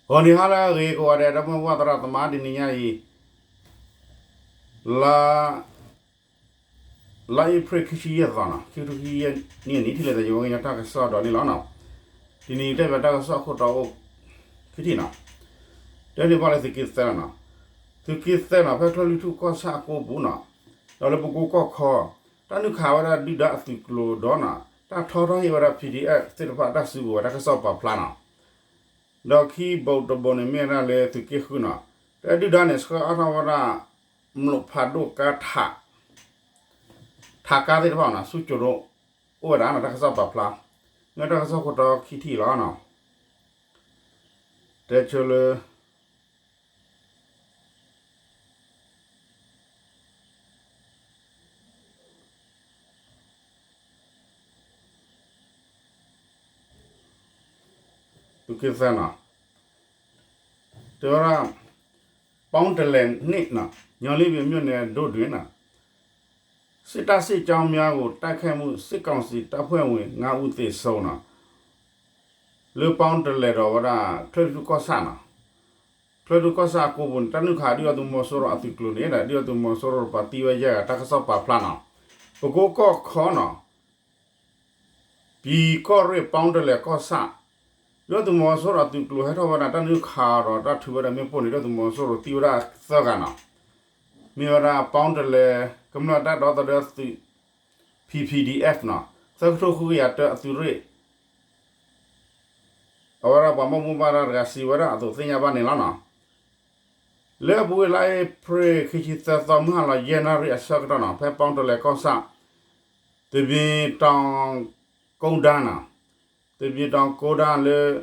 ဂီၤနံၤဟါလၢအဂ့ၤကိးဂၤဒဲး ဒီပုၢ်ဝဲၢ်သရၣ်သမါ တနံၤညါအံၤ လါ လါအ့ဖြ့ၣ်ခံဆံယဲၢ်သီနီၤ ခံကထိခံဆံယဲၢ်နံၣ်န့ၣ် ထံၣ်လိာ်သးယဝဲကညီတၢ်ကစီၣ်ဒီးန့ၣ်လီၤနီၤ. တနံၤအံၤတဲဘၣ်တၢ်ကစီၣ်အခိၣ်တီအိၣ်ခံထံၣ်နီၤ. တၢ်န့ၣ်ဘၣ်လၢသုးက့သၢလီၤနီၤ. သုးက့သၢနီၤ ဖဲကၠီၢ်လွံၢ်ထူၣ်ကီၢ်ဆၣ်အကိပူၤနီၤ ဒီးလၢပကိကီၢ်ခီ တၢ်နုာ်ခးဝဲဒၣ်ဒုၣ်ဒါအသုးကျိၤဒီးနီၤ တၢ်ထီထီၣ်ဟ့ၣ်ဝဲဒၣ် P D F သ့ၣ်တဖၣ်တၢ်စုကဝဲၤတၢ်ကစီၣ်ပာ်ဖျါနီၤ. ဒီးခံဘိးတဘိးန့ၣ်မ့ၢ်ဝဲဒၣ်လၢသုးက့ဃုနီၤ တၢ်ဒုၣ်ဒါန့ၣ် ဆှၢအါထီၣ်ဝဲဒၣ် မျိာ်ဖးဒိၣ်ကါ ထးကါသ့ၣ်တဖၣ်နီၤ ဆူကၠိၤဒိ အိၣ်ဝဲဒၣ်နီၤ တၢ်ကစီၣ်ပာ်ဖျါ မ့ၢ်တၢ်ကစီၣ်ခိၣ်တီခံထံၣ်လီၤနီၤ. တဲဆိလၢ သုးက့သၢနီၤ တဲဝဲဒၣ် ပေါင်းတလဲၣ်န့ၣ်နီၤ ညီလ့ပ့ၤမြို့နယ် ဒိၣ်ဒွံနီၤ စစ်တပ်စစ်ကြောင်းများကို တိုက်ခိုက်မှု စစ်ကောင်စီတပ်ဖွဲ့ဝင် ငါးဦးသေဆုံးနီၤ လၢပေါင်းတလဲၣ်ဒီးဝဲဒၣ် ချၢၣ်ထူၣ်ကီၢ်ဆၣ်နီၤ ချၢၣ်ထူၣ်ကီၢ်ဆၣ်အကိပူၤန့ၣ် တၢ်နုာ်ခးဒုၣ်ဒါသုးမီၤစိရိၤအသုးကျိၤန့ၣ် ဒုၣ်ဒါသုးမီၤစိရိၤပှၤသံဝဲယဲၢ်ဂၤ တၢ်ကစီၣ်ပာ်ဖျါနီၤ ပကိကီၢ်ခီနီၤ ပၠံၤကီၢ်ရ့ၣ် ပေါင်းတလဲၣ်ကီၢ်ဆၣ် ဒုၣ်ဒါသုးမီၤစိရိၤအသုးကျိၤဟဲထီၣ်ဝဲဒၣ် တၢ်နုာ်ခးဒီးတၢ်ထုးဝဲဒၣ်မ့ၣ်ပိၢ်န့ၣ် ဒုၣ်ဒါသုးမီၤစိရိၤသံဝဲဒၣ်သၢဂၤနီၤ မ့ၢ်ဝဲဒၣ် ပေါင်းတလဲၣ် ကမျၢၢ်တၢ်ဒီသဒၢသုး P P D F နီၤ သၢကထိဃုကယၤတၢအသုးရ့ၣ် အဝဲဒၣ်ပှၤဘၣ်မူဘၣ်ဒါတဂၤစံးဝဲဒၣ်အသိးသ့ၣ်ညါဘၣ်န့ၣ်လီၤနီၤ. လၢအပူၤကွံာ်လါအ့ဖြ့ၣ်ခံဆံသၢသီ မုၢ်ဟါလီၤယဲၢ်နၣ်ရံၣ်အဆၢကတီၢ်နီၤ ဖဲပေါင်းတလဲၣ်ကီၢ်ဆၣ် သဘ့ၣ်တီၤကိးဒါနီၤ သဘ့ၣ်တီၤကိးဒါလၢ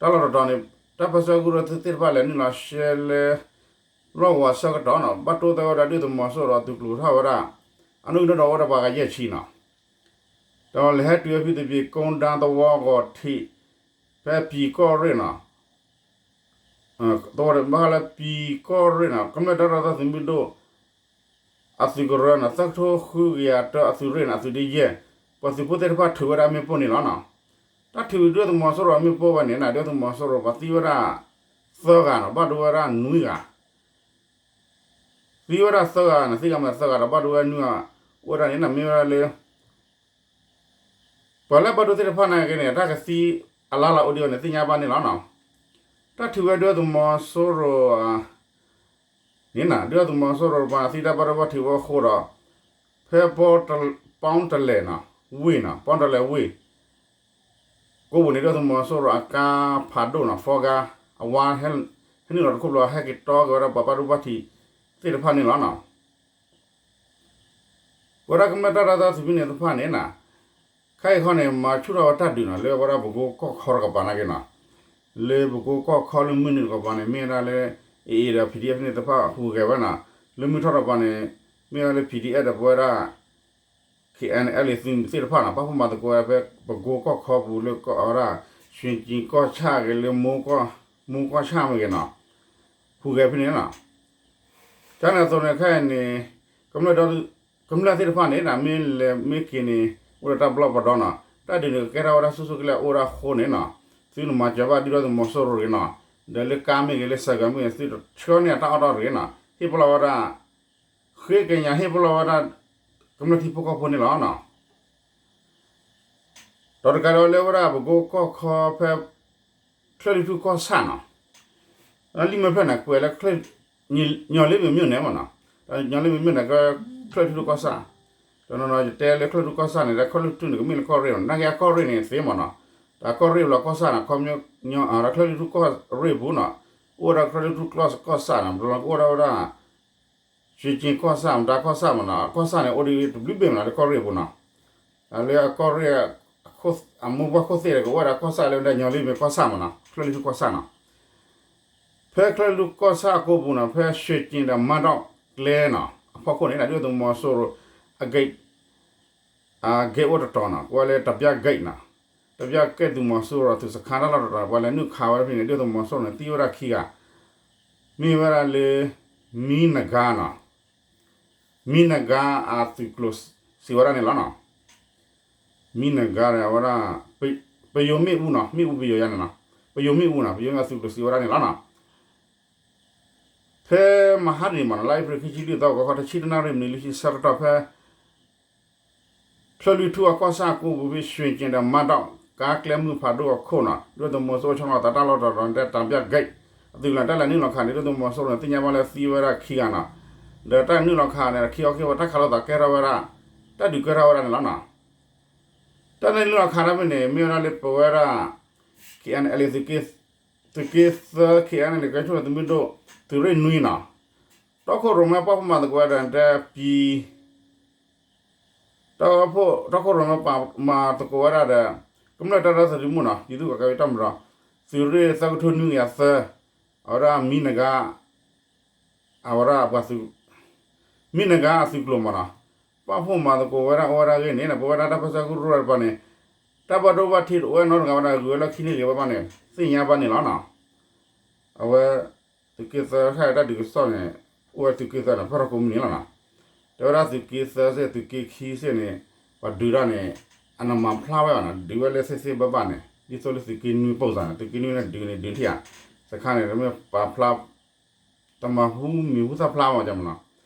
တၢ်လီၢ်တတီၤန့ၣ် တၢ်ပၢၢ်ဆၢကရူၢ်သ့ၣ်တဖၣ်လဲၤနုာ်လီၤရှဲလၢ လီၢ်ကဝီၤအဆၢကတီၢ်နီၤ ဘၣ်တိၢ်သဲဝဲဒၣ်ဒုၣ်ဒါသုးမီၤစိရိၤအသုးကျိၤထီၣ်ဝဲဒၣ် အနုာ်ကဒီးအိၣ်ဒီးပှၤဂၤယဲၢ်ဆံနီၤ ဒီးလဲၤဟဲတုၤဝဲဖဲသဘ့ၣ်ကိးဒါသဝီဂီၤထံး ဖဲပၠံၤကီၢ်ရ့ၣ်နီၤ သဝီဘၣ်ဃးလၢပၠံၤကီၢ်ရ့ၣ်နီၤ ကမျၢၢ်တၢ်ဒီသဒၢသုးမုၢ်ဒိၣ် အသုးကရၢနီၤ သၢကထိဃုကယၤတၢအသုးရ့ၣ်နီၤ အသုးဒ့ယဲၢ် ပှၤသုးဖိသ့ၣ်တဖၣ်ထုးဝဲဒၣ်မ့ၣ်ပိၢ်န့ၣ်လီၤနီၤ. တၢ်ထုးဒုၣ်ဒါသုးမီၤစိရိၤအမ့ၣ်ပိၢ်ဝဲန့ၣ်နီၤ ဒုၣ်ဒါသုးမီၤစိရိၤပှၤသံဝဲဒၣ် သၢဂၤနီၤ ဘၣ်ဒိဝဲဒၣ်နွံဂၤ သံဝဲဒၣ်သၢဂၤနီၤ သံဂၤမးသၢဂၤဒီးဘၣ်ဒိဝဲနွံဂၤ အိၣ်ဝဲဒၣ်န့ၣ်နီၤ မ့ၢ်ဝဲဒၣ်လၢ ပှၤလၢဘၣ်ဒိသ့ၣ်တဖၣ်န့ၣ်က့န့ၣ် တၢ်ကသံအလါလၢအိၣ်ဒံးဝဲန့ၣ် သ့ၣ်ညါဘၣ်န့ၣ်လီၤနီၤ. တၢ်ထုးဝဲဒုၣ်ဒါသုးမီၤစိရိၤ န့ၣ်နီၤ ဒုၣ်ဒါသုးမီၤစိရိၤပှၤသံတၢ်ဘၣ်ဒိဘၣ်ထံးအိၣ်အဃိဒီး ဖဲ ပီတလဲၣ်နီၤ ဝ့ၢ်နီၤ ပီတလဲၣ်ဝ့ၢ် ကိးပူၤန့ၣ် ဒုၣ်ဒါသုးမီၤစိရိၤအကါဖးဒိၣ်နီၤ four ကါ အဝါ ဟဲနုာ်လီၤတခိၣ်ဘျီ ဟဲက့ၤတီက့ၤဝဲဒၣ်ပှၤဘၣ်ဒိဘၣ်ထံးသ့ၣ်တဖၣ်န့ၣ်လီၤနီၤ. ပဝဲဒၣ်ကမျၢၢ်တၢ်ဒီသဒၢသုးမုၢ်ဒိၣ်သ့ၣ်တဖၣ်န့ၣ်နီၤ ခဲအံၤခီန့ၣ် မၤဆူၣ်ထီၣ်ဝဲတၢ်ဒုးနီၤ လၢဝဲဒၣ်ပကိကီၢ်ခီတကပၤနာ်က့နီၤ လၢပကိကီၢ်ခီလၢမုၢ်နုာ်တကပၤန့ၣ် မ့ၢ်ဝဲဒၣ်လၢ AA ဒီး PDF န့ၣ်တဖၣ်ဟူးဂဲၤဝဲနီၤ လၢမုၢ်ထီၣ်တကပၤန့ၣ် မ့ၢ်ဝဲဒၣ်လၢ PDF ဒီးပဝဲဒၣ် KNLA သုးသ့ၣ်တဖၣ်နီၤ ပာ်ဖှိၣ်မၤသကိးဝဲဖဲပကိကီၢ်ခီပူၤလၢကီၢ်ဝဲဒၣ် ရွှေကျင်ကီၢ်ဆၣ်ဂ့ၤ လၢ မူကီၢ်ဆၣ်မ့ၢ်ဂ့ၤနီၤ ဟူးဂဲၤဖဲန့ၣ်နီၤ ကန့ၣ်အသိးန့ၣ် ခဲအံၤန့ၣ် ကမျၢၢ်သ့ၣ်တဖၣ်န့ၣ် မ့ၢ်လဲၤမ့ၢ်က့ၤန့ၣ် အိၣ်ဒီးတၢ်ဘျီၣ်ပဒီနီၤ တၢ်ဒုးန့ၣ်ကကဲထီၣ်ဝဲဒၣ်ဆူၣ်ဆူၣ်ကလဲာ်အိၣ်ဒၣ်အဃိန့ၣ်နီၤ သုတမၤစၢၤဘၣ်ဒုၣ်ဒါသုးမီၤစိရိၤတဂ့ၤနီၤ ဒီးလၢကါမ့ၢ်ဂ့ၤ လၢစဲးကီၤမ့ၢ်ဂ့ၤ သုတဆှၢန့ၢ်အတၢ်အီၣ်တၢ်အီတဂ့ၤနီၤ ဟ့ၣ်ပလီၢ်ဝဲဒၣ် ဃ့ကညးဟ့ၣ်ပလီၢ်ဝဲဒၣ် ကမျၢၢ်ထံဖိကီၢ်ဖိန့ၣ်လီၤနီၤ ဒီးတကးဒီးလၢဝဲဒၣ်ပကိကီၢ်ခီဖဲ ချၢၣ်လွံၢ်ထူၣ်ကီၢ်ဆၣ်နီၤ လံာ်မဲာ်ဖျၢၣ်န့ၣ် ကွဲးလၢ ညီလ့ပ့ၤမြို့နယ်မ့ၢ်နီၤ ညီလ့ပ့ၤမြို့နယ်က ချၢၣ်လွံၢ်ထူၣ်ကီၢ်ဆၣ် တနီၤနီၤယတဲလၢချၢၣ်လွံၢ်ထူၣ်ကီၢ်ဆၣ်န့ၣ် ဒီးချၢၣ်လွံၢ်ထူၣ်န့ၣ် ကမ့ၢ်လၢကီၢ်ရ့ၣ်နီၤ နာ်က့အကီၢ်ရ့ၣ်န့ၣ်သ့မ့ၢ်နီၤ တၢ်ကီၢ်ရ့ၣ်ဘျီကီၢ်ဆၣ်နီၤ ခီ ဒီးချၢၣ်လွံၢ်ထူၣ်ကီၢ်ရ့ၣ်ပူၤနီၤ အိၣ်ဝဲဒၣ်ချၢၣ်လွံၢ်ထူၣ်ကီၢ်ဆၣ်နီၤ ဘျီကအိၣ်ဒၣ်ဝဲဒၣ် ရွှေကျင်ကီၢ်ဆၣ် မတၤကီၢ်ဆၣ်မ့ၢ်နီၤ ကီၢ်ဆၣ်န့ၣ် အိၣ်ဒံးတဘျုးဘ့ၣ်မ့ၢ်နီၤ လၢကီၢ်ရ့ၣ်အပူၤနီၤ လၢအကီၢ်ရ့ၣ် အမိၢ်ပှၢ်ခိၣ်သ့ၣ်ဒီး ကအိၣ်ဝဲဒၣ်ကီၢ်ဆၣ်လၢဝဲဒၣ်ညီလ့ပ့ၤကီၢ်ဆၣ်မ့ၢ်နီၤ ချၢၣ်လွံၢ်ထူၣ်ကီၢ်ဆၣ်နီၤ ဖဲချၢၣ်လွံၢ်ထူၣ်ကီၢ်ဆၣ်အကိပူၤနီၤ ဖဲရွှေကျင်ဒီးမၢ်ဒီၣ်ကျဲနီၤ အဖီခိၣ်န့ၣ် ဒုၣ်ဒါသုးမီၤစိရိၤ အ gate အ gate အိၣ်တတီၤနီၤ ကိးဝဲလၢတပျၢ် gate နီၤ တပျၢ် gate သုးမီၤစိရိၤအသုးစခါတၢ်လီၢ်တတီၤ ပှၤလဲၤနုာ်ခးဝဲဖဲန့ၣ် ဒုၣ်ဒါသုးမီၤစိရိၤန့ၣ် သံဝဲဒၣ်ခံဂၤ မ့ၢ်ဝဲဒၣ်လၢ မံနဂါနီၤ မံနဂါအသုးကျိၤစံးဝဲဒၣ်န့ၣ်လီၤနီၤ မံနဂါဒီးအဝဲဒၣ် ပယိၤမ့ၣ်အူနီၤ မ့ၣ်အူပယိၤယါန့ၣ်နီၤ ပယိၤမ့ၣ်အူနီၤ ပယိၤမ့ၣ်အူအသုးကျိၤစံးဝဲဒၣ်န့ၣ်လီၤနီၤ. ဖဲမဟါတနံၤမးနီၤ လါအ့ဖြ့ၣ်ခံဆံလွံၢ်သီ ဂီၤခီတဆံတနၣ်ရံၣ်မံးနံးလွံၢ်ဆံဆၢကတီၢ်ဖဲ ချၢၣ်လွံၢ်ထူၣ်အကီၢ်ဆၣ်ကိးပူၤဖဲ ရွှ့ၣ်ကၠ့ၣ်ဒီးမါဒီး ကါကျဲမုၢ်ဖးဒိၣ်အခိၣ်နီၤ ဒုၣ်ဒါသုးမီၤစိရိၤဆီလီၤသးတၢ်လီၢ်တတီၤဒီး တၢ်ဘၣ်က့ၣ် အသုးလီၤတၢ်လဲၤနုာ်လီၤခးန့ၣ် ဒုၣ်ဒါသုးမီၤစိရိၤန့ၣ် သ့ၣ်ညါဘၣ်လၢသံဝဲဒၣ်ခံဂၤနီၤ. ဒီးတၢ်နုာ်လီၤခးန့ၣ် ခံခီခံကပၤတၢ်ခးလိာ်သးကဲထီၣ်ဝဲဒၣ် တၢ်ဒုးကဲထီၣ်ဝဲဒၣ်န့ၣ်လီၤနီၤ. တၢ်နုာ်လီၤခးတၢ်ဖဲန့ၣ် မ့ၢ်ဝဲဒၣ်လၢပဝဲဒၣ် KNLA သုးက့သၢ KNLA ကဲဆိၣ်သုးမုၢ်ဒိၣ် သုးရ့ၣ်နွံနီၤ. တီခိၣ်ရိၣ်မဲပာ်ဖှိၣ်မၤသကိးဝဲဒၣ်တဲပံ တီခိၣ်ရိၣ်မဲပာ်မၤသကိးဝဲဒၣ်ဒီး ကမျၢၢ်တၢ်ဒီသဒၢမုၣ်နီၤ ပြည်သူ့ကာကွယ်ရေးတပ်မတော် သုးရ့ၣ်သၢကထိနွံကယၤသၢ အဝဲဒၣ်မံနဂၤ အဝဲဒၣ်ပှၤသုး မံနဂၤအသုးကျိၤမးနီၤ ပာ်ဖှိၣ်မၤသကိးဝဲဒၣ်အိၣ်ဝဲဒၣ်အဂ့ၢ်န့ၣ် ပဝဲဒၣ်တၢ်ပၢဆှၢကရူၢ်တပၤန့ၣ် တၢ်ဘၣ်ဒိဘၣ်ထံးတအိၣ်ဝဲနီတဂၤဝဲဒၣ် ဂုၤဝဲလၢခံန့ၣ်ဂ့ၤဝဲဘၣ်န့ၣ် သ့ၣ်ညါဘၣ်န့ၣ်လီၤနီၤ. အဝဲ သုးက့သၢခါတၢ်ဒုးကစီၣ်န့ၣ် အိၣ်ဝဲသုးက့သၢန့ၣ် ဖဲထီၣ်ကိးမုၢ်နံၤလီၤနီၤ. တဲဝဲဒၣ်သုးက့သၢစ့ၢ် သုးက့ခံစ့ၢ်န့ၣ် ပှၤဒုးတၢ်န့ၣ် အနမၤဖျါဝဲဘၣ်နီၤ ဒုးဝဲလၢသ့သ့ဘၣ်ဘၣ်န့ၣ် ဒ်သိးလၢသုးက့နွံပိၢ်စၢ်န့ၣ် သုးက့နွံန့ၣ်ဒုးန့ၣ်ဒုးထံၣ်ဧါ စခါန့ၣ် တမ့ၢ်ပာ်ဖျါ တမၤဟူမံၤဟူသၣ်ဖျါဘၣ်ကမနီၤ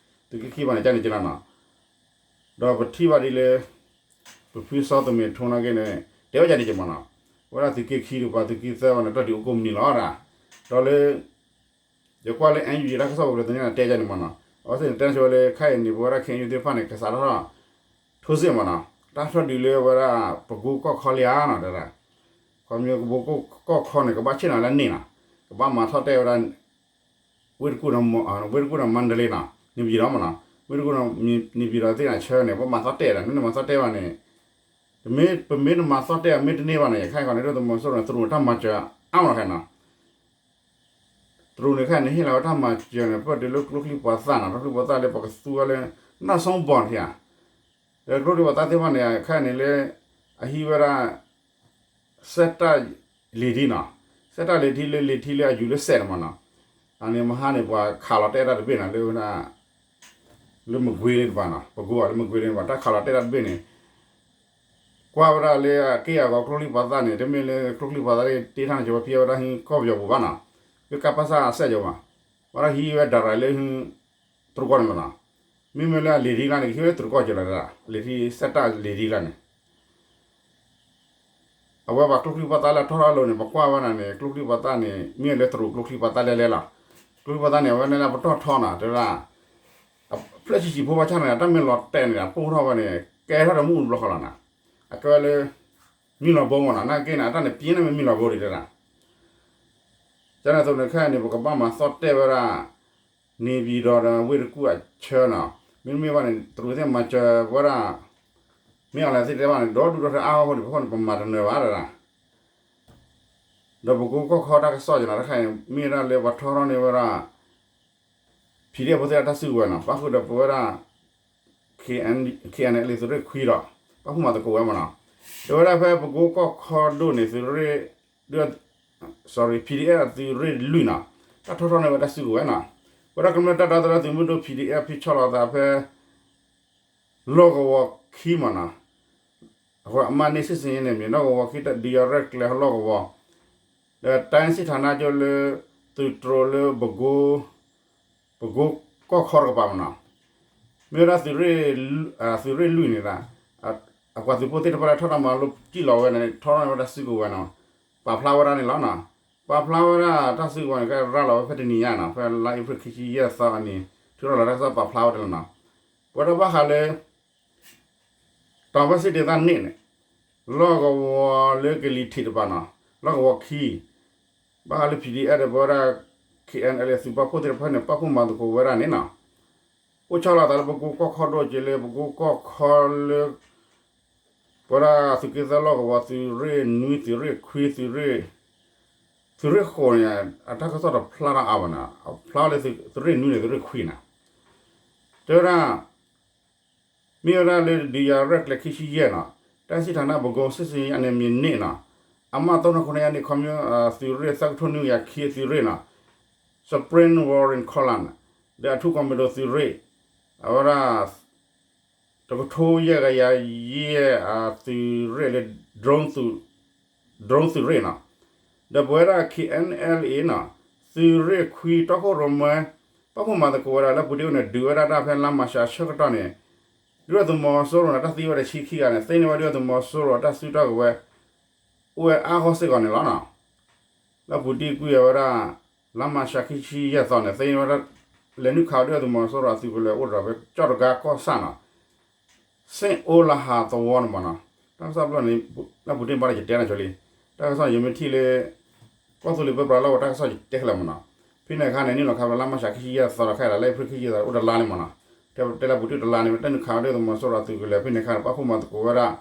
သုးက့ခံဘၣ်န့ၣ် ကန့ၣ်ကလီနီၤ. ဒီးပထံၣ်ဘၣ်ဒ်လၢ ပဖုစီသုးမုၢ်ထူန့ၣ်က့န့ၣ် တဲဝဲဒ်န့ၣ်ကမနီၤ ဝဲဒၣ်သုးက့ခံဒီးပှၤသုးက့သၢ ဝဲန့ၣ် တၢ်ဒုးအိၣ်ကိးမုၢ်နံၤလီၤဒၣ်. ဒီးလၢ ယကွၢ်လၢ NUG တၢ်ကစီၣ်ပူၤလၢတနံၤန့ၣ် တဲဒ်န့ၣ်မနီၤ အဝဲသ့ၣ်န့ၣ် တဲဆိဝဲလၢ ခဲအံၤန့ၣ် ပဝဲဒၣ် KNU သ့ၣ်တဖၣ်န့ၣ် ကစးထီၣ် ထိုးစစ်မနီၤ တၢ်ထီၣ်ဒုးလၢဝဲဒၣ် ပကိကီၢ်ခီလံဧါနီၤ တဲဒၣ် ခီမ့ၢ်ပကိကီၢ်ခီန့ၣ် ကဘၣ်ဆ့ၣ်နီၤလၢန့ၣ်နီၤ ကဘၣ်မၤထီၣ်တဲာ်ဝဲဒၣ် ဝ့ၢ်တကူၣ်ဒီး ဝ့ၢ်တကူၣ်ဒီးမါဒလ့နီၤ န့ၣ်ပယံၤဒီးမနီၤ ဝ့ၢ်တကူၣ်ဒီးန့ၣ်ပယံၤဒီးသ့ၣ်န့ၣ်ဆၢန့ၣ် ပမၤသီၣ်တဲာ်ဒီး မ့ၢ်နမၤသီၣ်တဲာ်ဘၣ်န့ၣ် တမ့ၢ်ပမ့ၢ်နမၤသီၣ်တဲာ်မ့ၢ်တန့ၢ်ဘၣ်န့ၣ် ခဲအံၤန့ၣ် ဒုၣ်ဒါသုးမီၤစိရိၤန့ၣ် တရူးတၢ်မၤစၢၤအါမးခဲနီၤ တရူးန့ၣ် ခဲအံၤန့ၣ် ဟ့ၣ်လီၤဝဲတၢ်မၤစၢၤန့ၣ် ပၢၢ်တုၤလၢကျိချံမျိာ်သၣ်နီၤ ကျိချံမျိာ်သၣ်လၢပကသူဝဲလၢ နၢ်စီဘီၣ်န့ၣ်ဧါ ဒီးကျိချံမျိာ်သၣ်သ့ၣ်တဖၣ်န့ၣ် ခဲအံၤန့ၣ်လၢ အဟံးဝဲဒၣ် စဲးတၢ်လံာ်ထံနီၤ စဲးတၢ်လံာ်ထံလၢလံာ်ထံလၢအယူၤလၢစဲးန့ၣ်မနီၤ အန့ၣ်မဟါန့ၣ် ပှၤခးလီၤတဲာ်တၢ်တဘ့ၣ်နီၤ လၢဝဲဒၣ် လၢမကွ့ၤလၢတပၤနီၤ ပကိးအီၤလၢမကွ့ၤလၢတပၤ တၢ်ခးလီၤတဲာ်တၢ်တဘ့ၣ်န့ၣ် ကွၢ်ဝဲဒၣ်လၢအက့ၢ်အဂီၤကျိချံမျိာ်သၣ်န့ၣ် တမ့ၢ်လၢကျိချံမျိာ်သၣ် တ့ထီၣ်န့ၣ် ကၠီၤဝဲဖံဝဲဒၣ်ဟံးကီၢ်ပယီၤပူၤဘၣ်နီၤ လၢကပစၢ်အစဲးကၠီၤဘၣ် ဝဲဒၣ်ဟံးဝဲဒၣ်ရၤလၢဟံး တရူးကီၢ်န့ၣ်လီၤနီၤ မ့မ့ၢ်လၢအလံာ်ထံလၢန့ၣ် ကဟံးဝဲတရူးကီၢ်ကၠီၤလီၤဒၣ် လံာ်ထံစဲးတၢ်လံာ်ထံလၢန့ၣ် အဝဲပှၤကျိချံမျိာ်သၣ်လၢအထီၣ်ထီၣ်အလိၤန့ၣ် ပကွၢ်ဝဲဒၣ်န့ၣ် ကျိချံမျိာ်သၣ်န့ၣ် မ့ၢ်လၢတရူးကျိချံမျိာ်သၣ်လဲၤလဲၤလီၤ ကျိချံမျိာ်သၣ်န့ၣ် အဝဲန့ၣ်လၢပတီၢ်ထီနီၤ တဲဝဲဒၣ် ဖျၢၣ်ဆံးဆံးဖိဘၣ်ဆၣ်န့ၣ် တၢ်မ့ၢ်လီၤတဲာ်န့ၣ် အပိၢ်ထီၣ်ဝဲန့ၣ် ကဲထီၣ်ဒီးမ့ၣ်အူတဘျီဃီလီၤနီၤ အကဲဝဲလၢ မံလီၤဘိမနီၤ နာ်က့န့ၣ် အတၢ်န့ၣ် ပံၤန့ၣ်မ့ၢ်မံလီၤဘိဒံးတဲဒၣ် ကန့ၣ်အသိးန့ၣ် ခဲအံၤန့ၣ် ပကဘၣ်မၤသီၣ်တဲာ်ဝဲဒၣ် န့ၣ်ပယံၤဒီးဝ့ၢ်တကူၣ်အဆၢနီၤ မ့တမ့ၢ်ဘၣ်န့ၣ် တရူးသ့ၣ်မၤစၢၤဝဲဒၣ် မ့ၢ်အီၤလဲၣ်သ့ၣ်တဲဘၣ်န့ၣ် ဒီဒူၣ်ဒီထၢအါအဃိန့ၣ် ပဃိန့ၣ် ပမၤတနၢၤဘၣ်တဲဒၣ် ဒီးပကိကီၢ်ခီတၢ်ကစီၣ်ကနီၤ တခါအံၤန့ၣ် မ့ၢ်ဝဲဒၣ်လၢပှၤထီထီၣ်န့ၢ်ဝဲဒၣ် PDF ဖိသ့ၣ်တၢ်စုကဝဲၤနီၤ ပၣ်ဃုာ်ဒီးပဝဲဒၣ် KNLA သုးရ့ၣ်ခွံဒီး ပာ်ဖှိၣ်မၤသကိးဝဲမနီၤ တဲဝဲဒၣ်ဖဲပကိကီၢ်ခီဒိၣ်န့ၣ် သုးရ့ၣ် sorry PDF သုးရ့ၣ်လွံၢ်နီၤ တၢ်ထီထီၣ်န့ၢ်ဝဲတၢ်စုကဝဲၤနီၤ ပဝဲဒၣ်ကမျၢၢ်တၢ်ဒီသဒၢသုးမုၢ်ဒိၣ် PDF ဖံးဆီလီၤသးဖဲ လီၢ်ကဝီၤခံမနီၤ အဃိအမ့ၢ်န့ၣ် စစ်ဆင်ရေးနယ်မြေ လီၢ်ကဝီၤခံ ဒုးယၤရဲၣ်ကျဲၤလီၢ်ကဝီၤ ဒီးတိုင်းစစ်ဌာနချုပ်လၢ သုးတြိၤလၢ ပကိကီၢ်ခီတကပၤမနီၤ မ့ၢ်ဝဲဒၣ် သုးရ့ၣ်လွံၢ်န့ၣ် အပှၤသုးဖိသ့ၣ်တဖၣ်လၢထီၣ်တၢ်မၤလိစံၣ်လီၤဝဲန့ၣ် ထီထီၣ်န့ၢ်ဝဲဒၣ်စုကဝဲၤနီၤ ပာ်ဖျါဝဲဒၣ်န့ၣ်လီၤနီၤ ပာ်ဖျါဝဲဒၣ်တၢ်စုကဝဲၤန့ၣ် ကဲရၤလီၤဝဲဖဲတနံၤညါနီၤ ဖဲလါအ့ဖြ့ၣ်ခံဆံယဲၢ်သီအနံၤ ထုးထီၣ်လီၤတၢ်ကစီၣ်ပာ်ဖျါဝဲဒၣ်လီၤနီၤ ပဝဲဒၣ်ဘၣ်ဃးလၢ တောင်ဘက်စစ်ဒေသနှစ်န့ၣ် လီၢ်ကဝီၤလၢကလံၤထံးတပၤနီၤ လီၢ်ကဝီၤခံ ဘၣ်ဃးလၢ PDF ဒီးပဝဲဒၣ် KNLA သုးပာ်ဖှိၣ်သ့ၣ်တဖၣ်န့ၣ် ပာ်ဖှိၣ်မၤသကိးဝဲဒၣ်န့ၣ်နီၤ အိၣ်ဆီလီၤသးလၢပကိကီၢ်ခီဒိၣ်က့ၤလၢပကိကီၢ်ခီလၢ ပဝဲဒၣ်သုးက့သၢလီၢ်ကဝီၤ သုးရ့ၣ်နွံ သုးရ့ၣ်ခွံ သုးရ့ၣ် သုးရ့ၣ်ဃိးန့ၣ် အတၢ်ကစီၣ်တဖျါထီၣ်အါဘၣ်နီၤ အဖျါလၢသုးရ့ၣ်နွံန့ၣ် သုးရ့ၣ်ခွံနီၤ တဲဝဲဒၣ် မ့ၢ်ဝဲဒၣ်လၢဒုးယၤရဲၣ်ကျဲၤခံဆံယဲၢ်နီၤ တိုင်းစစ်ဌာနချုပ် စစ်ဆင်ရေးနယ်မြေနှစ်နီၤ အမှတ် သုံးနှစ်ခုနှစ် ယဲၢ်န့ၣ် ခီမီ သုးရ့ၣ်သၢကထိနွံကယၤခံ သုးရ့ၣ်နီၤ Spring Warrior Column ဒီးအထူးကွန်မန်ဒိုသုးရ့ၣ် အဝဲဒၣ် တကထိယဲၢ်ကယၤယဲၢ် သုးရ့ၣ်လၢ drone သုးရ့ၣ်နီၤ ဒီးပဝဲဒၣ် K N L A နီၤ သုးရ့ၣ်ခွံတီခိၣ်ရိၣ်မဲ ပာ်ဖှိၣ်မၤသကိးဝဲဒၣ်လၢအပူၤတ့ၢ်အိၣ်န့ၣ် ဒုးဝဲဒၣ်တၢ်ဖဲလါမၤရှးဆၢကတီၢ်န့ၣ် ဒုၣ်ဒါသုးမီၤစိရိၤန့ၣ် တၢ်သံဝဲတဆံခံဂၤန့ၣ် သ့န့ၢ်ဝဲဒုၣ်ဒါသုးမီၤစိရိၤအတၢ်စုတၢ်ကဝဲၤ အိၣ်ဝဲအါဂီၢ်စ့ၢ်ကီးန့ၣ်လီၤနီၤ. လၢပူၤတ့ၢ်ကွံာ်ဝဲဒၣ် လါမၤရှးခံဆံယဲၢ်သီန့ၣ် သ့န့ၢ်ဝဲဒၣ် လဲၤနုာ်ခးဝဲဒုၣ်ဒါသုးမီၤစိရိၤအသုးကလၢၤအိၣ်ဒီးဖဲကၠီၣ်တဂၤကီၢ်ဆၣ်နီၤ စ့ၣ်အိလဟးသဝီန့ၣ်မ့ၢ်နီၤ, တၢ်ကစီၣ်ဖျၢၣ်န့ၣ် လၢပူၤတ့ၢ်ဘၣ်ဒီးယတဲနၤဆိလံ, တၢ်ကစီၣ်န့ၣ် ယမ့ၢ်ထံၣ်လၢ ကီၢ်သူလ့ၤပၢပြးလီၢ်ဝဲတၢ်ကစီၣ်ယတဲခဲလၢာ်မ့ၢ်နီၤ, ဖဲန့ၣ်အခါန့ၣ် နုာ်လီၤခးဖဲလါမၤရှးခံဆံယဲၢ်သီဒီးခဲအံၤလါအ့ဖြ့ၣ်ခံဆံယဲၢ်သီအိၣ်တလါလံမ့ၢ်နီၤ, တဲလၢပူၤတ့ၢ်တလါန့ၣ် တၢ်နုာ်ခးဝဲဒုၣ်ဒါသုးမီၤစိရိၤအသုးကလၢၤ ဖဲန့ၣ်အခါန့ၣ် ပာ်ဖှိၣ်မၤသကိးဝဲဒၣ်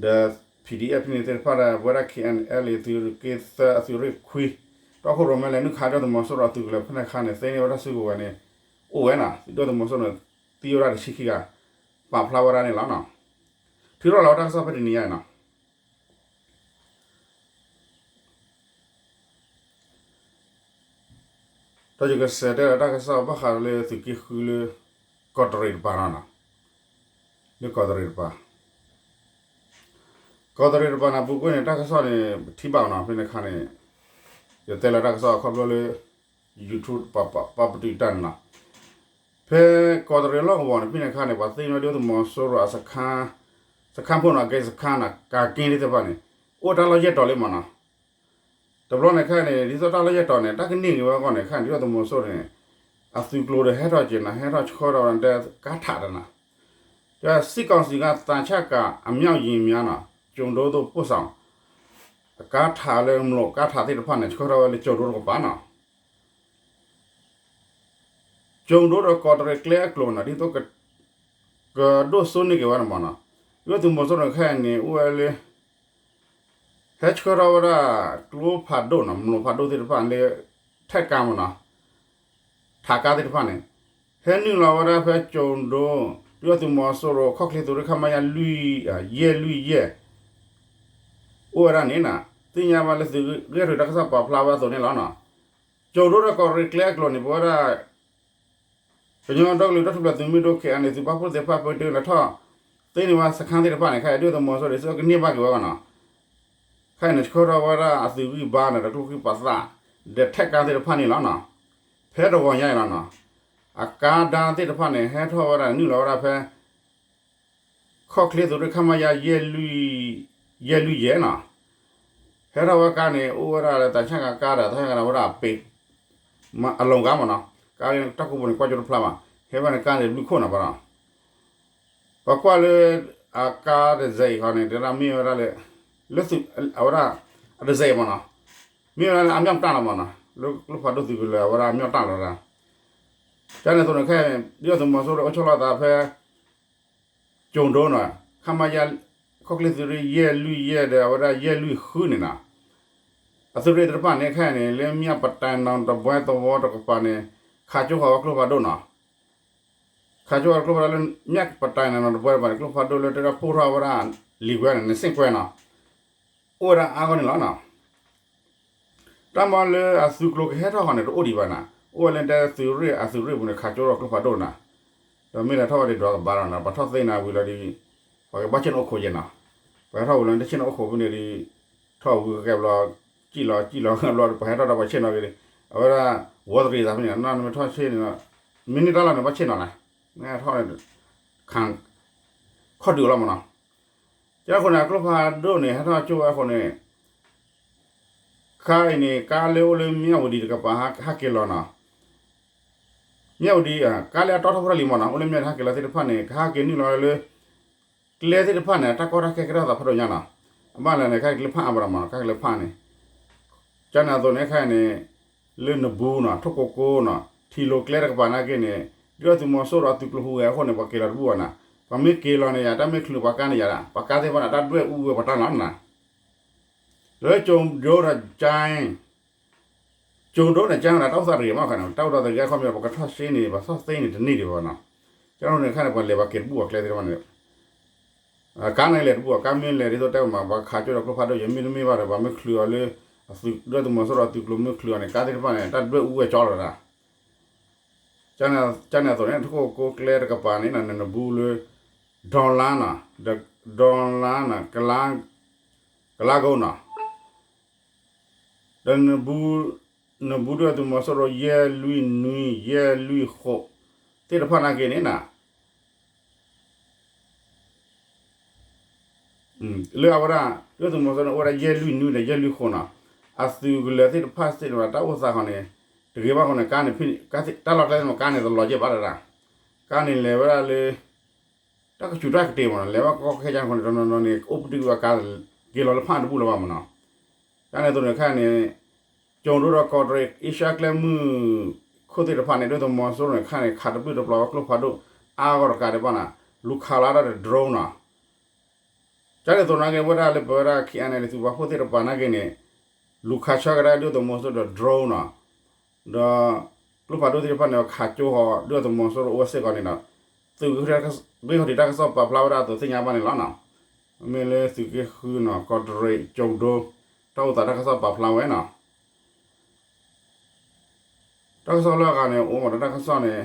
ဒီး P D F ဖဲန့ၣ်သ့ၣ်တဖၣ်ဒီး ပဝဲဒၣ် K N L A သုးရ့ၣ်က့သၢအသုးရ့ၣ်ခွံ တီခိၣ်ရိၣ်မဲလဲၤနုာ်ခးဒုၣ်ဒါသုးမီၤစိရိၤအသုးကလၢၤ ဖဲန့ၣ်အခါန့ၣ် သ့န့ၢ်ဝဲဒၣ်စုကဝဲၤန့ၣ် အိၣ်ဝဲနီၤ, ဒုၣ်ဒါသုးမီၤစိရိၤန့ၣ် သံဝဲဒၣ်တဆံခံဂၤ ပာ်ဖျါဝဲဒၣ်န့ၣ်လီၤနီၤ, ထုးထီၣ်လီၤဝဲတၢ်ကစီၣ်ဖဲတနံၤညါအံၤနီၤ ဒီးယကစးတဲလီၤတၢ်ကစီၣ်ဘၣ်ဃးလၢသုးက့ဃုလၢ ကီးတရံးတပၤနီၤ, လၢကီးတရံးတပၤ, ကီးတရံးတပၤန့ၣ် ပူၤကွံာ်န့ၣ် တၢ်ကစီၣ်န့ၣ် ပထံၣ်ဘၣ်နီၤ, ဖဲန့ၣ်အခါန့ၣ် ယတဲလီၤတၢ်ကစီၣ်ခီဖျိလၢ YouTube ပပာ်ပတုာ်တၢ်န့ၣ်နီၤ, ဖဲကီးတရံးလီၢ်ကဝီၤန့ၣ် ဖဲန့ၣ်အခါန့ၣ် ပှၤသ့န့ၢ်ဝဲဒုၣ်ဒါသုးမီၤစိရိၤအ စခန်းဖိနီၤ ကဲစခန်းနီၤ ကၤက့သ့ၣ်တဖၣ်န့ၣ် အိၣ်တၢ်လီၢ်ယဲၢ်တီၤလံမ့ၢ်နီၤ, တဘျီန့ၣ်ခဲအံၤန့ၣ် ဒ်သိးတၢ်လီၢ်ယဲၢ်တီၤန့ၣ် တၢ်ကန့ၢ်က့ၤဝဲအဂီၢ်န့ၣ် ခဲအံၤန့ၣ် ဒုၣ်ဒါသုးမီၤစိရိၤန့ၣ် အသုးကျိၤဒီးဟဲထီၣ်က့ၤနီၤ ဟဲထီၣ်ဆှၢထီၣ်ဝဲဒၣ်ကါထးတနီၤ, ဒီးစစ်ကောင်စီက သံချပ်ကာအမြောက်ယာဉ်များနီၤ ကျိုဒ်သိးပို့ဆောင် အကါထးလၢမျိာ်ကါထးသ့ၣ်တဖၣ်န့ၣ် ဆှၢထီၣ်ဝဲလၢကျိဒိတကပၤနီၤ ကျိဒိဒီးကီးတရံးကျဲအကျိၤနီၤ ဒ်သိး ကဒိၣ်စိန့ၢ်က့ၤဝဲန့ၣ်မ့ၢ်နီၤ, ဒုၣ်ဒါသုးမီၤစိရိၤခဲအံၤန့ၣ် အိၣ်ဝဲလၢ ဟဲဆှၢထီၣ်ဝဲဒၣ်ကျိဖးဒိၣ်နီၤ မျိာ်ဖးဒိၣ်သ့ၣ်တဖၣ်လၢ ထဲးကါမ့ၢ်နီၤ, ထးကါသ့ၣ်တဖၣ်န့ၣ် ဟဲနုာ်လီၤဝဲဒၣ်ဖဲကျိဒိ ဒုၣ်ဒါသုးမီၤစိရိၤ ခီၣ်ချ့သုးရ့ၣ် ခမရ လွံၢ် ယဲၢ်လွံၢ်ယဲၢ် အိၣ်ဝဲဒၣ်န့ၣ်နီၤ, သ့ၣ်ညါဘၣ်လၢသုးဂဲၢ်ထူၣ်တၢ်ကစီၣ်ပာ်ဖျါဝဲအသိးန့ၣ်လီၤနီၤ, ကျိဒိဒီးကီးတရံးကျဲအကျိၤန့ၣ် ပဝဲဒၣ် ကညီဒီကလုာ်တၢ်ထူၣ်ဖျဲးသုးမုၢ်ဒိၣ် K N A သုးပာ်ဖှိၣ်သ့ၣ်တဖၣ် ပတုာ်လၢထီၣ်သ့န့ၢ်ဝဲ စခန်းသ့ၣ်တဖၣ်န့ၣ် ခဲအံၤဒုၣ်ဒါသုးမီၤစိရိၤ ဒ်သိးကန့ၢ်ဘၣ်က့ၤဝဲဘၣ်နီၤ, ခဲအံၤန့ၣ် ဆှၢထီၣ်ဝဲဒၣ်အသုးဂံၢ်ဘါန့ၣ် ဒီးကျိချံမျိာ်သၣ် ဒီးထဲးကါသ့ၣ်တဖၣ်န့ၣ်လီၤနီၤ, ဖဲတဂီၤညါအံၤလီၤနီၤ, အကါဒါသ့ၣ်တဖၣ်န့ၣ် ဟဲထီၣ်ဝဲဒၣ်နုာ်လီၤဝဲဒၣ်ဖဲ ခီၣ်ချ့သုးရ့ၣ် ခမရ ယဲၢ်လွံၢ်ယဲၢ်နီၤ, ဟဲထီၣ်ဝဲကါန့ၣ် အိၣ်ဝဲဒၣ်လၢသံချပ်ကာကါဒီး သံချပ်ကာဝဲဒၣ်အပ့ၤ အလိၤကါမ့ၢ်နီၤ, ကါလၢတၢ်ကူပူၤန့ၣ် ကွၢ်ကၠိတဖျါဘၣ်, ဟဲဝဲန့ၣ်ကါန့ၣ်ဘျုးခိၣ်နီၤဘၣ်နီၤ, ပကွၢ်လၢ အကါတစဲးအံၤဃီန့ၣ် တဲဒၣ်မ့ၢ်ဝဲဒၣ်လၢ လၢသုး အဝဲဒၣ် အတစဲးအံၤမ့ၢ်နီၤ, မ့ၢ်ဝဲဒၣ်လၢအမြောက်တပ်လီၤမ့ၢ်နီၤ, လၢကျိဖးဒိၣ်သုးကလၢၤ အဝဲဒၣ်အမြောက်တပ်လီၤဒၣ်, ကန့ၣ်အသိးန့ၣ်ခဲအံၤ ဒုၣ်ဒါသုးမီၤစိရိၤအိၣ်ဆီလီၤသးဖဲ ကျိဒိနီၤ, ခမရ ခီၣ်ချ့သုးရ့ၣ် ယဲၢ်လွံၢ်ယဲၢ်ဒီး အဝဲဒၣ်ယဲၢ်လွံၢ်ဃုန့ၣ်နီၤ, အသုးရ့ၣ်သ့ၣ်တဖၣ်န့ၣ် ခဲအံၤန့ၣ် လၢ မြောက်ပတံနီၤ တပွဲသဝီတကပၤန့ၣ် ခးကၠိဃီၤဝဲကျိဖးဒိၣ်နီၤ, ခးကၠိဃီၤကျိဖးဒိၣ်လၢ မြောက်ပတံနီၤ တပွဲတကပၤန့ၣ် ကျိဖးဒိၣ်လၢတဲဒၣ်ပိၢ်ထီၣ်ဝဲဒၣ် လံာ်ကွဲန့ၣ် နစ့ၣ်ကွဲနီၤ အိၣ်ဝဲဒၣ်အါဂီၢ်န့ၣ်လီၤနီၤ. တၢ်မ့ၢ်လၢအသုးကျိၤကဟဲထီၣ်ဃီန့ၣ် တအိၣ်ဒံးဘၣ်နၤ, အိၣ်ဝဲလၢတဲသုးရ့ၣ်အသုးရ့ၣ်ပူၤန့ၣ် ခးကၠိထီၣ်ကျိဖးဒိၣ်နၤ, ဒီးမ့ၢ်လဲၤထီၣ်ဝဲဒၣ်ဒီးကဘၣ်လီၤနၤ, ပှၤထီၣ်သ့နၤဝံၤလီၤဒီး ပှၤကဘၣ်ဆ့ၣ်နီၤအိၣ်ခိးယဲၢ်နၤ, ပှၤဟဲထီၣ်ဝံၤလီၤ တဆ့ၣ်နီၤအိၣ်ခိးဖဲန့ၣ်ဒီး ထီၣ်ဝံၤကဲဘျီ စံၣ်လီၤ စံၣ်လီၤဘျီဒီး ပှၤဟဲထီၣ်ဒီးပှၤဆ့ၣ်နီၤက့ၤဒီး အဝဲဒၣ် ဝီတရံးသးဖဲန့ၣ် နမ့ၢ်ထီၣ်ဆ့ၣ်နီၤ မ့ၢ်န့ၢ်တၢ်လီၢ်န့ၣ် ဘၣ်ဆ့ၣ်နီၤလဲၣ်, နထီၣ်န့ၣ် ခး ခီၣ်ဒုးအလီၤမ့ၢ်နီၤ. ကဲအဃိန့ၣ် အကျိဖးဒိၣ်န့ၣ် ဟဲထီၣ်ကၠိဝဲအဃိန့ၣ် ခါအံၤန့ၣ် ကါလၢအိၣ်လၢမၠၣ်ဝတံၤတကပၤ ဟးက့ၤလီၤနီၤ. မၠၣ်ဝတံၤ ကါလၢအတီထီၣ်ဖိတၢ်လံၤမ့ၢ်နီၤ အိၣ်လၢမၠၣ်ဝတံၤဟဲက့ၤလီၤသ့ၣ်တဖၣ်န့ၣ် ကဟးက့ၤနုာ်လီၤလၢ ကျဲသ့ၣ်တဖၣ်န့ၣ် တၢ်ကီတၢ်ခဲကဲထီၣ်သးဖးဒိၣ်ညါနီၤ. အဘၣ်လဲၣ်န့ၣ် ကါက့ၤလၢဖးအါဘၣ်ဒီးမ့ၢ်နီၤ ကါက့ၤလၢဖးန့ၣ် ကန့ၣ်အသိးန့ၣ် ခဲအံၤန့ၣ် လၢနဘူးနီၤ ထိၣ်ကိကိနီၤ ထံၣ်လိာ်ကျဲတကပၤနာ်က့န့ၣ် ဒုၣ်ဒါသုးမီၤစိရိၤအသုးကျိၤဟူးဂဲၤအဃိန့ၣ် ပှၤက့ၤလီၤတဘူၣ်ဘၣ်နီၤ. ပှၤမ့ၢ်က့ၤလီၤန့ၣ် ယၤတၢ်မ့ၢ်ချုးပှၤကါန့ၣ်ယၤဒၣ် ပှၤကါသ့ၣ်တဖၣ်န့ၣ် တၢ်ဒွဲၣ်အူဝဲပှၤတၢ်လီၤနီၤ. လၢကၠိဒိဒီးကၠဲ ကၠိဒိန့ၣ် ကၠဲဒီး တၢ်အိၣ်သးတဂ့ၤမးခါန့ၣ် တၢ်အိၣ်သးတဂ့ၤခီပညီ ပကထီၣ်စ့န့ၣ် ပထီၣ်သ့န့ၣ်တန့ၢ်ဒံးဘၣ်နီၤ. ကန့ၣ်အဃိန့ၣ် ခဲအံၤန့ၣ် ပှၤလဲၤပှၤက့ၤတဘူၣ်အကျဲသ့ၣ်တဖၣ်န့ၣ် ကါန့ၣ်လဲၤတဘူၣ် ကါမ့ၢ်လဲၤဒ်သိးတဲမး ပှၤခးကၠိဒီးကျိဖးဒိၣ်ယမ့ၢ်တမ့ၢ်ဘၣ်ဒီး ပှၤမ့ၢ်ချုးအီၤလၢ အသုးဒုၣ်ဒါသုးမီၤစိရိၤအသုးကျိၤမ့ၢ်ချုးအီၤန့ၣ် ကါသ့ၣ်တဖၣ်န့ၣ် တၢ်ဒွဲၣ်အူဝဲကၠီလီၤဒၣ် ကန့ၣ်အသိးန့ၣ် ထိၣ်ကိကိကျဲတကပၤန့ၣ် နဘူးလၢ ဒီလါနီၤ ဒီလါနီၤ ကလါကိနီၤ ဒီး နဘူးဒုၣ်ဒါသုးမီၤစိရိၤယဲၢ်လွံၢ်နွံ ယဲၢ်လွံၢ်ဃိး သ့ၣ်တဖၣ်နာ်က့န့ၣ်နီၤ လၢအဝဲဒၣ် ဒုၣ်ဒါသုးမီၤစိရိၤန့ၣ် အိၣ်ဝဲဒၣ်ယဲၢ်လွံၢ်နွံဒီးယဲၢ်လွံၢ်ဃိးနီၤ, အသုးကလၢၤသ့ၣ်တဖၣ်စ့ၢ်ကီး တၢ်အိၣ်သးဃီန့ၣ် တဂ့ၤဘၣ်ဃိန့ၣ် ကါန့ၣ် တၢ်လီၢ်တၢ်ကျဲမ့ၢ်ကါန့ၣ် တလီၤကဲဘၣ်တဒၣ်, ကါန့ၣ်လဲၤဝဲဒၣ်လၢ တၢ်ကဆူးတၢ်ကတ့ၢ်မ့ၢ်နီၤ, လဲၤဝဲကီၢ်ခဲကၢန့ၣ် တနီၤနီၤန့ၣ် အိၣ်ပတုာ်ဝဲကါ က့ၤလီၤလၢဖၣ်တဘူၣ်လၢၤဘၣ်မ့ၢ်နီၤ, ကါန့ၣ်အသိးန့ၣ်ခဲန့ၣ် ကၠိၤဒိၣ်ဒီးကီးတရံး အ့ရှါကျဲမုၢ်ခိၣ်သ့ၣ်တဖၣ်န့ၣ် ဒုၣ်ဒါသုးမီၤစိရိၤန့ၣ် ခဲန့ၣ် ခးတပျုၢ်တပျီၤဝဲကျိဖးဒိၣ် အါဂီၢ်တကးဒံးဘၣ်နီၤ, လူၤခးလီၤဒၣ်ဒီး drone နီၤ ကန့ၣ်အသိးနာ်က့ ဝဲဒၣ်လၢပဝဲဒၣ် ခံအဲၣ်အဲလ် သုးပာ်ဖှိၣ်သ့ၣ်တဖၣ်နာ်က့န့ၣ် လူၤခးဆၢကဒါဒုၣ်ဒါသုးမီၤစိရိၤဒီး drone နီၤ, ဒီး ကျိဖးဒိၣ်သ့ၣ်တဖၣ်န့ၣ် ခးကၠိဃီၤ ဒုၣ်ဒါသုးမီၤစိရိၤအိၣ်ဝဲစ့ၢ်ကီးန့ၣ်ဒီး သုးဂ့ၢ်ခီၣ်ထံးတၢ်ကစီၣ်ပာ်ဖျါဝဲဒၣ်အသိးသ့ၣ်ညါဘၣ်န့ၣ်လီၤနီၤ, မ့မ့ၢ်လၢသုးက့ဃုနီၤ ကီးတရံး ကၠိၤဒိၣ် တၢ်အိၣ်သးတၢ်ကစီၣ်ပာ်ဖျါဝဲနီၤ တၢ်ကစီၣ်လၢအဂၤန့ၣ် အိၣ်မ့ၢ်ဒီးတၢ်ကစီၣ်န့ၣ်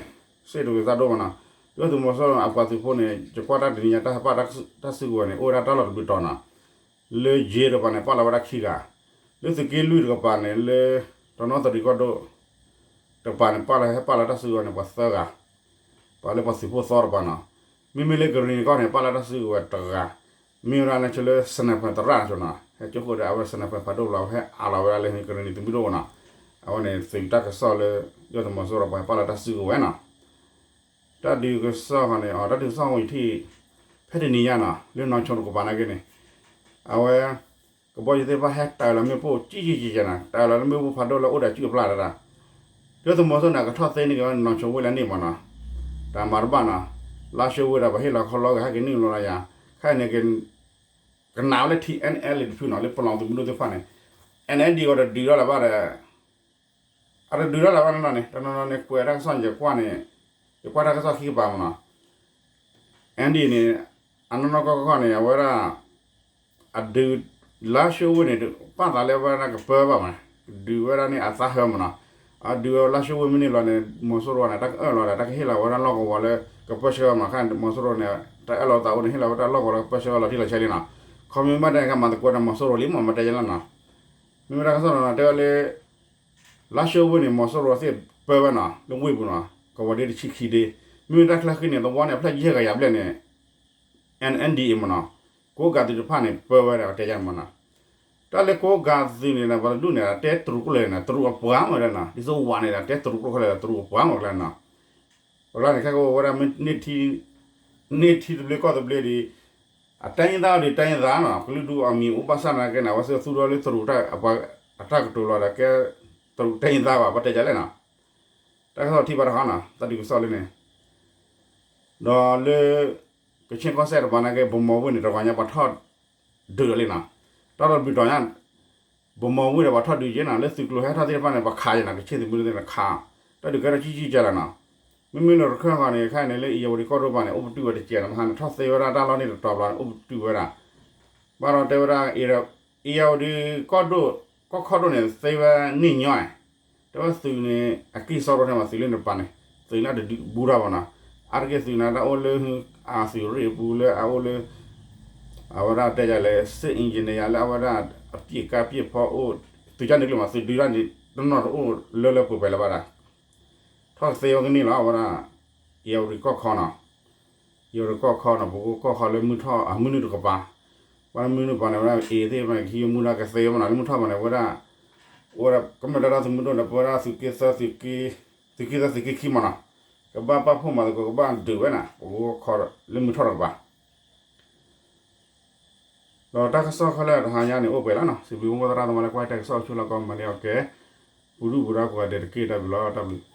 စ့ၣ်တဂ့ၤသးဒိၣ်မ့ၢ်နီၤ, ဒုၣ်ဒါသုးမီၤစိရိၤအပှၤသုးဖိန့ၣ် ယကွၢ်တၢ်တနံၤညါ တၢ်ဟဲပာ်တၢ်စုကဝဲၤန့ၣ် အိၣ်ဝဲဒၣ်တၢ်လီၢ်တဘျုးတီၤနီၤ, လၢယ့တကပၤန့ၣ် ပာ်လီၤဝဲဒၣ်ခံဂၤ, လၢသုးက့လွံၢ်တကပၤန့ၣ် လၢ တနီသရံၣ်ကီၢ်ဒိၣ် တကပၤန့ၣ် ပာ်လီၤဟဲပာ်လီၤတၢ်စုကဝဲၤန့ၣ် ပှၤသၢဂၤ ပှၤလၢပှၤသုးဖိသီတကပၤနီၤ, မ့မ့ၢ်လၢကရ့ၣ်နံၤကီၢ်န့ၣ် ပာ်လီၤတၢ်စုကဝဲၤတဂၤ, မ့ၢ်ဝဲဒၣ်လၢဆၢလၢ sniper သရၣ်ဆိနီၤ, ဟဲကၠိဃိဒီး အဝဲ sniper ဖးဒိၣ်လီၤ ဟဲအးလီၤဝဲဒၣ်လၢကရ့ၣ်နံၤသုးမုၢ်ဒိၣ်နီၤ, အဝဲန့ၣ်သုးတၢ်ကစီၣ်လၢ ဒုၣ်ဒါသုးမီၤစိရိၤပှၤဟဲပာ်လီၤတၢ်စုကဝဲၤနီၤ တၢ်ဒုးကစီၣ်ဃီန့ၣ် အတၢ်ဒုးကစီၣ်ဃီယထံၣ် ဖဲတနံၤညါနီၤ လၢနီၢ်ဆိတကပၤနာ်က့န့ၣ် အဝဲ ကဘီယူၤသ့ၣ်တဖၣ်ဟဲတၢ်လီၤမ့ၣ်ပိၢ်ကံကံကံကံနီၤ, တၢ်လီၤလၢမ့ၣ်ပိၢ်ဖးဒိၣ်လၢအိၣ်ဒီးစုအပျၢ်တဒၣ်, ဒုၣ်ဒါသုးမီၤစိရိၤန့ၣ် ကထီၣ်သ့န့ၢ်က့ၤဝဲနီၢ်ဆိဝ့ၢ်လၢန့ၣ်မ့ၢ်နီၤ, တၢ်မၤတဘၣ်နီၤ, လါၡိဝ့ၢ်ဒီးပှၤဟ့ၣ်လီၤခီလီၤက့ၤဟဲက့ၤနုာ်လီၤလီၤယၤ, ခဲအံၤန့ၣ် ကနၣ်ဝဲလၢ ထံ NLD တဖုနီၤ လၢပလီၢ်သုးမုၢ်ဒိၣ်သ့ၣ်တဖၣ်န့ၣ်, NLD အီၤတဒုးထီၣ်လၢၤဘၣ်ဒီး အတဒုးထီၣ်လၢၤဘၣ်နီၤန့ၣ် တနီၤနီၤန့ၣ် ကွဲးတၢ်ကစီၣ်န့ၣ် ယကွၢ်န့ၣ် ယကွၢ်တၢ်ကစီၣ်ခံကပၤမ့ၢ်နီၤ, NLD န့ၣ် အနီၢ်နီၢ်ကီၢ်ကီၢ်န့ၣ် အဝဲဒၣ် အဒုး လါၡိဝ့ၢ်န့ၣ် ပာ်သးလၢအဝဲဒၣ်ကပၢဘၣ်မး, ဒုးဝဲဒၣ်န့ၣ်အသးဟၢမ့ၢ်နီၤ, အဒုးဝဲလါၡိဝ့ၢ်မ့ၢ်န့ၢ်လီၤန့ၣ် မီၤစိရိၤန့ၣ် တၢ်ကအၢၣ်လီၤဒီး တၢ်ကဟ့ၣ်လီၤဝဲဒၣ်လီၢ်ကဝီၤလၢ ကပၢဆှၢမး, ခဲအံၤမီၤစိရိၤန့ၣ် တၢ်အၢၣ်လီၤသးအိၣ်န့ၣ် ဟ့ၣ်လီၤဝဲတၢ်လီၢ်ကဝီၤလၢကပၢဆှၢဝဲလီၤတံၢ်လီၤဆဲးလံနီၤ, ခီမ့ၢ်ဘၣ်တဲကမၤသကိးဒီးမီၤစိရိၤလံမး မ့ၢ်တဲယဲလီၤနီၤ, မ့မ့ၢ်တၢ်ကစီၣ်နီၤ တဲဝဲလၢ လါၡိဝ့ၢ်န့ၣ် မီၤစိရိၤသ့ၣ်ပၢဝဲနီၤ လၢဝ့ၢ်ပူၤနီၤ, ကဝီၤဒ့တဆံခံဒ့, မ့မ့ၢ်တၢ်ချၢဃံန့ၣ် သဝီန့ၣ် အဖျၢၣ်ယဲၢ်ကယၤဘျဲၣ်န့ၣ် NLD မ့ၢ်နီၤ, ကိးဂၤသုးတဖၣ်န့ၣ် ပၢဝဲဒၣ်တဲယဲမ့ၢ်နီၤ, တၢ်လၢကိးဂၤသုးန့ၣ်ဒီး ပှၤတဒူၣ်န့ၣ်ဒီး တဲတရူးကျိာ်လဲၣ်နီၤ, တရူးအပှၤမ့ၢ်ဝဲဒၣ်နီၤ, ဒ်သိးဝၤန့ၣ်ဒီး တဲတရူးကျိာ်လဲၣ် တရူးအပှၤမ့ၢ်ဝဲဒၣ်နီၤ, ပကျါန့ၣ် ခဲကဝဲဒၣ် န့ၢ်ထံတဘျ့ကီၢ်တဘျ့ဒီး အတိုင်းရင်းသားဒီး တိုင်းရင်းသားနီၤ, ကလုာ်ဒူၣ်အမံၤအိၣ်ဘၣ်ဆၣ်နာ်က့န့ၣ် အဝဲသ့ၣ်သူၣ်ထီၣ်လၢတရူး အတၢ်ကတိၤလီၤဒီးကဲ တရူးတိုင်းရင်းသားဘၣ် ပတဲဒ်လဲၣ်နီၤ, တၢ်ကစီၣ်ထံၣ်ဘၣ်တခီနီၤ တၢ်ဒုးကစီၣ်လၢန့ၣ်, ဒီးလၢ ကခ့ၣ်ကီၢ်စဲၣ်တပၤနာ်က့ ဗန်းမော်ဝ့ၢ်န့ၣ် တဂီၤညါပှၤထီၣ်ဒုးလီၤလံနီၤ, တၢ်လီၢ်တဘျုးတီၤညါ ဗန်းမော်ဝ့ၢ်ဒီးပှၤထီၣ်ဒုးက့နီၤ, လၢသုးကျိၤဟဲထီၣ်သ့ၣ်တဖၣ်န့ၣ် ပှၤခးယဲနီၤ, ကခ့ၣ်သုးမုၢ်ဒိၣ်သ့ၣ်န့ၣ်ခး, တၢ်ဒုးကဲထီၣ်ကံကံကဲလီၤနီၤ, မ့မ့ၢ်လၢရခၢၣ်ဃီန့ၣ် ခဲအံၤန့ၣ်လၢ ဧရာဝတီ ကီၢ်ဒိၣ်ပၤန့ၣ် အိၣ်ပတုာ်ဝဲတကဲးနီၤ, မဟါန့ၣ် ထီၣ်သ့ဝဲဒၣ်တၢ်လီၢ်န့ၣ်တတီၤဘျီန့ၣ် အိၣ်ပတုာ်ဝဲဒၣ်, ဘၣ်ဒီးတဲဝဲဒၣ် ဧရာဝတီ ကီၢ်ဒိၣ် ကီၢ်ခီၣ်ဒိၣ်န့ၣ် သ့ဝဲန့ၣ်ညီ, တဲဝဲသုးန့ၣ် အကံၢ်စီရိၤထဲမး သုးလၢန့ၣ်တပၤန့ၣ်, သုးန့ၣ်တဒုးဘူးတၢ်ဘၣ်နီၤ, အါတက့ၢ်သုးန့ၣ် တၢ်အိၣ်လၢ အသုးရ့ၣ်အပူၤလၢအအိၣ်လၢ အဝဲဒၣ်တဲယၤလဲၣ် စစ်အင်ဂျင်နီယာ လၢအဝဲဒၣ် အပစ်ကါပစ်ဖီအိၣ်, သုးကၢ်န့ၣ်ကျိၤမး သုးဒုးတၢ်န့ၣ် တနီၤတအိၣ်လၢလၢပှဲၤပှဲၤလၢၤဘၣ်ဒၣ်, ထီၣ်သ့ဝဲကန့ၢ်လီၤ အဝဲဒၣ် ဧရာဝတီ ကီၢ်ခီနီၤ, ဧရာဝတီ ကီၢ်ခီနီၤ, ပကိကီၢ်ခီလၢမုၢ်ထီၣ်အမုၢ်နုာ်တကပၤ, ပှၤလၢမုၢ်နုာ်ပၤန့ၣ် ဝဲဒၣ်အ့ၣ်သ့ၣ်မး ကဟံးမူဒါကသ့ဝဲမးနီၤ, လၢမုၢ်ထီၣ်ပၤန့ၣ် ဝဲဒၣ် အိၣ်ဝဲဒၣ် ကမျၢၢ်တၢ်ဒီသးမုၢ်ဒိၣ်န့ၣ် ပဝဲဒၣ်သုးက့သၢ သုးက့သၢ သုးက့ခံမးနီၤ, ကဘၣ်ပာ်ဖှိၣ်မၤသကိး ကဘၣ်ဒုးဝဲနီၤ, ပကိကီၢ်ခီလၢမုၢ်ထီၣ်တကပၤ ဒီးတၢ်ကစီၣ်ခဲလၢာ်တဟါညါန့ၣ် အိၣ်ပှဲၤလီၤနီၤ, စံးဘျုးမိၢ်သရၣ်သမါလၢကွၢ်တၢ်ကစီၣ်အိၣ်ဆူၣ်လီၤကီမၤန့ၢ်အီၤကဲ, ပူၤဒူၣ်ပူၤဒါကိးဂၤဒဲးတက့ၢ် တၢ်ဘျုးလီၤ တၢ်ဘျုး